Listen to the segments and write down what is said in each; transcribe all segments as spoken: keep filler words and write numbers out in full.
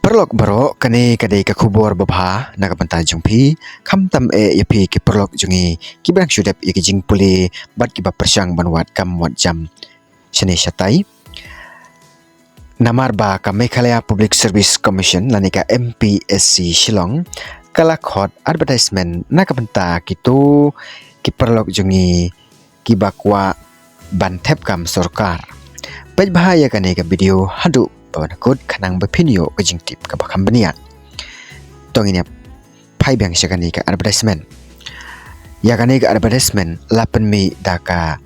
paralok baroh, kane ka dei ka khubor babha na ka bynta jong phi, khamtam eh ïa phi ki paralok jong ngi kiba dang shu dep ïa ki jingpule bad kiba pyrshang ban wad kam wad jam shane shatai. Namar ba ka Meghalaya Public Service Commission lane ka M P S C Shillong ka la khot advertisement na ka bynta kito ki paralok jong ngi kiba kwah ban thep kam sorkar. Peit bha ïa kane ka video haduh ba ban kut khnang ba phin ïoh ka jingtip kaba kham bniat. To ngin ïa phai biang sha kane ka advertisement. Ïa kane ka advertisement la pynmih da ka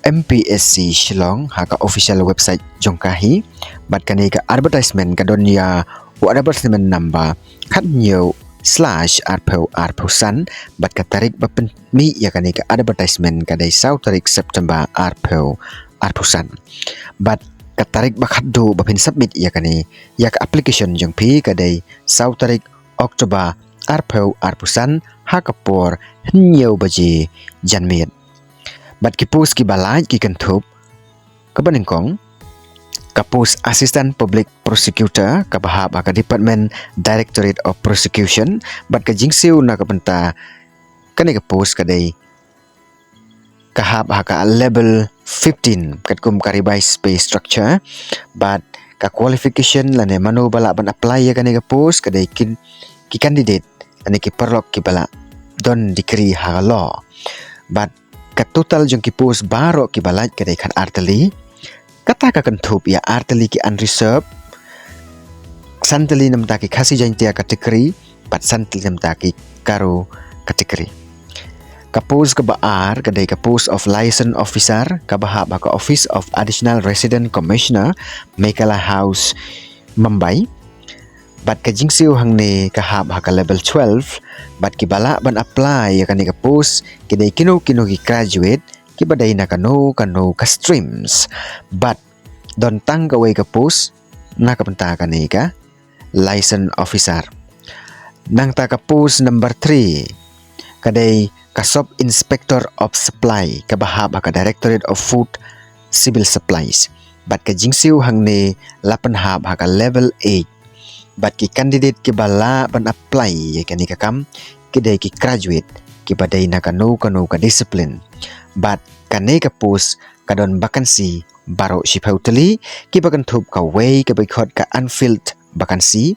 M P S C Shillong ha ka official website jong ka hi. Bad kane ka advertisement ka don ïa u advertisement number khathynñiew slash arphew arphew san, bad ka tarik ba pynmih ïa kane ka advertisement ka dei saw tarik September arphew arphew san. Bad ka tarik ba khatduh ba phin submit ïa kane, ïa ka application jong phi ka dei saw tarik October arphew arphew san ha ka por hynñiew baje janmiet. Bad ki post kiba lait ki kynthup kaba nyngkong, ka post Assistant Public Prosecutor kaba hap ha ka Department Directorate of Prosecution, bad ka jingsiew na ka bynta kane ka post ka dei ka hap ha ka level fifteen katkum ka revised pay structure, bad ka qualification lane mano ba lah ban apply ïa kane ka post ka dei ki, ki candidate lane ki paralok kiba lah don degree ha ka law. Bad ka total jong ki post baroh kiba lait ka dei khatar tylli. Kata ka kynthup ïa ar tylli ki unreserved, san tylli na bynta ki Khasi Jaintia category, bad san tylli na bynta ki Garo category. Ka post kaba ar ka dei ka post of liaison officer kaba hap ha ka Office of Additional Resident Commissioner, Meghalaya House, Mumbai. Bad ka jingsiew hangne ka hap ha ka level twelve, bad kiba lah ban apply ïa kane ka post ki dei kino kino ki graduate kiba dei na kano kano ka streams. Bad don tang kawei ka post na ka bynta kane ka liaison officer. Nangta ka post number three ka dei ka Sub Inspector of Supply kaba hap ha ka Directorate of Food Civil Supplies. Bad ka jingsiew hangne la pynhap ha ka level eight. Bad ki candidate kiba lah ban apply ïa kane ka kam ki dei ki graduate kiba dei na kano kano ka discipline. Bad kane ka post ka don vacancy baroh shiphew tylli, kiba kynthup kawei kaba khot ka unfilled vacancy,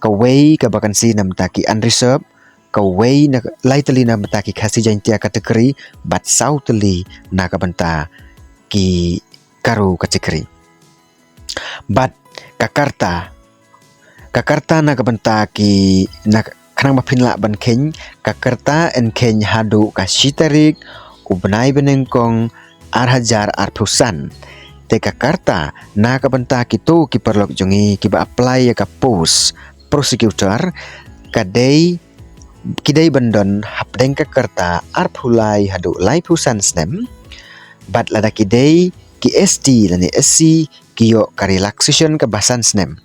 kawei ka vacancy na bynta ki unreserved, kawei na, lai tylli na bynta ki Khasi Jaintia category, bad saw tylli na ka bynta ki Garo category. Bad ka karta, ka karta na ka bynta ki, na, khnang ba phin lah ban kheiñ, ka karta yn kheiñ haduh ka shi tarik u bnai ba nyngkong ar hajar arphew san. Te ka karta na ka bynta kito ki paralok jong ngi kiba apply ïa ka post prosecutor ka dei, ki dei ban don hapdeng ka karta arphew lai haduh laiphew san snem. Bad lada ki dei ki S T lane S C ki ïoh ka relaxation kaba san snem.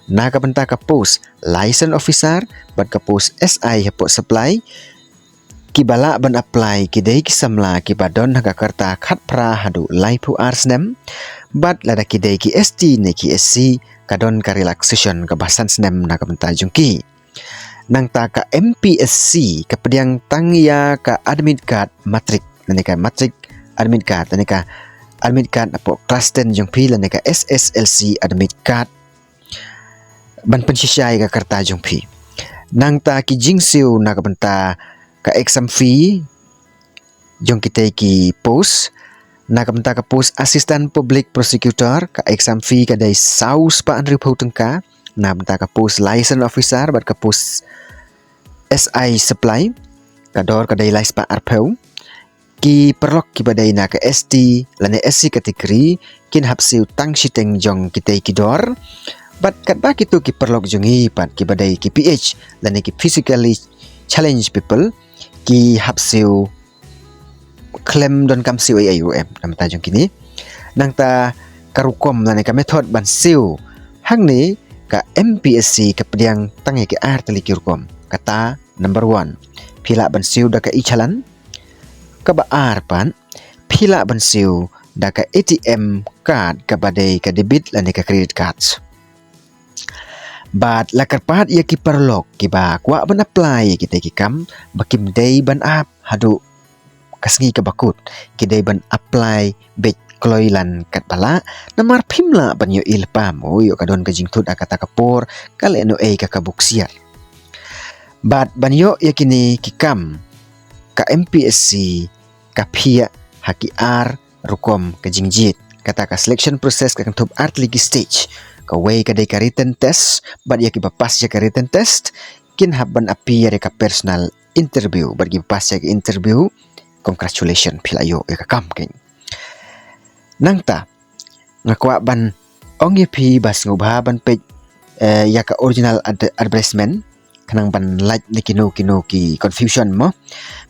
Na ka bynta ka post liaison officer bad ka post S I hapoh supply, kiba lah ban apply ki dei ki samla kiba don ha ka karta khatphra haduh laiphew ar snem. Bad lada ki dei ki S T ne ki S C ka don ka relaxation kaba san snem na ka bynta jong ki. Nangta ka M P S C ka pdiang tang ïa ka admit card matric, lane ka matric admit card, lane ka admit card hapoh class ten jong phi, lane ka S S L C admit card ban pynshisha ïa ka karta jong phi. Nangta ki jingsiew na ka bynta ka exam fee jong kitei ki post, na ka bynta ka post Assistant Public Prosecutor, ka exam fee ka dei saw spah hynriewphew tyngka, na bynta ka post liaison officer bad ka post S I supply, ka dor ka dei lai spah arphew. Ki paralok kiba dei na ka S T lane S C category kin hap siew tang shiteng jong kitei ki dor. Bad katba kito ki paralok jong ngi pat kiba dei ki P H lane ki physically challenged people ki hap siew khlem donkam siew ei ei ruh em, na bynta jong kine. Nangta ka rukom lane ka method ban siew hangne ka M P S C ka pdiang tang ïa ki ar tylli ki rukom. Kata number one, phi lah ban siew da ka e-challan. Kaba ar pat, phi lah ban siew da ka A T M card kaba dei ka debit lane ka credit card. Bad la kyrpad ïa ki paralok kiba kwah ban apply ïa kita ki kam ba kim dei ban ap haduh ka sngi kaba kut, ki dei ban apply beit kloi lan katba lah, namar phim lah ban ïohi lypa mo ïoh ka don ka jingthut ha kata ka por, ka lehnohei ka ka buksiar. Bad ban ïoh ïa kine ki kam, ka M P S C ka phiah ha ki ar rukom ka jingjied. Kata ka selection process ka kynthup ar tylli ki stage. Kawei ka dei ka written test, bad ïa kiba pass ïa ka written test kin hap ban appear ïa ka personal interview, bad kiba pass ïa ka interview, congratulations, phi la ïoh ïa ka kam keiñ. Nangta nga kwah ban ong ïa phi ba sngewbha ban peit, eh, ïa ka original ad-, advertisement, khnang ban lait na kino kino ki confusion mo.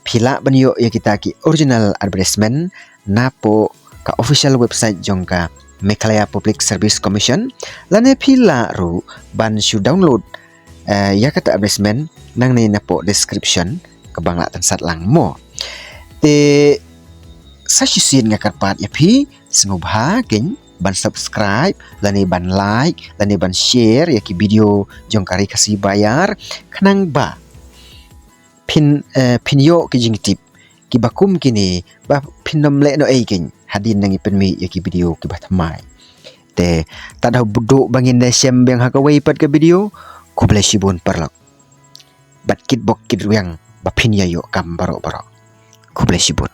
Phi lah ban ïoh ïa kita ki original advertisement napoh ka official website jong ka Meghalaya Public Service Commission, lane phi lah ruh ban shu download, eh, ïa kata advertisement nangne napoh description kaba nga la tynsat lang mo. Te sa shisien nga kyrpad ïa phi, sngewbha keiñ ban subscribe, lane ban like, lane ban share ïa ki video jong ka Ri Khasi Ba Ïar, khnang ba phin, eh, phin ïoh ki jingtip kiba kum kine, ba phin nym lehnohei keiñ hadien nang ïa pynmih ïa ki video kiba thymmai. Te tad haduh ba ngin da shem biang ha kawei pat ka video, khublei shibun paralok. Bad kitbok kitrwiang ba phin ïa ïoh kam baroh baroh. Khublei shibun.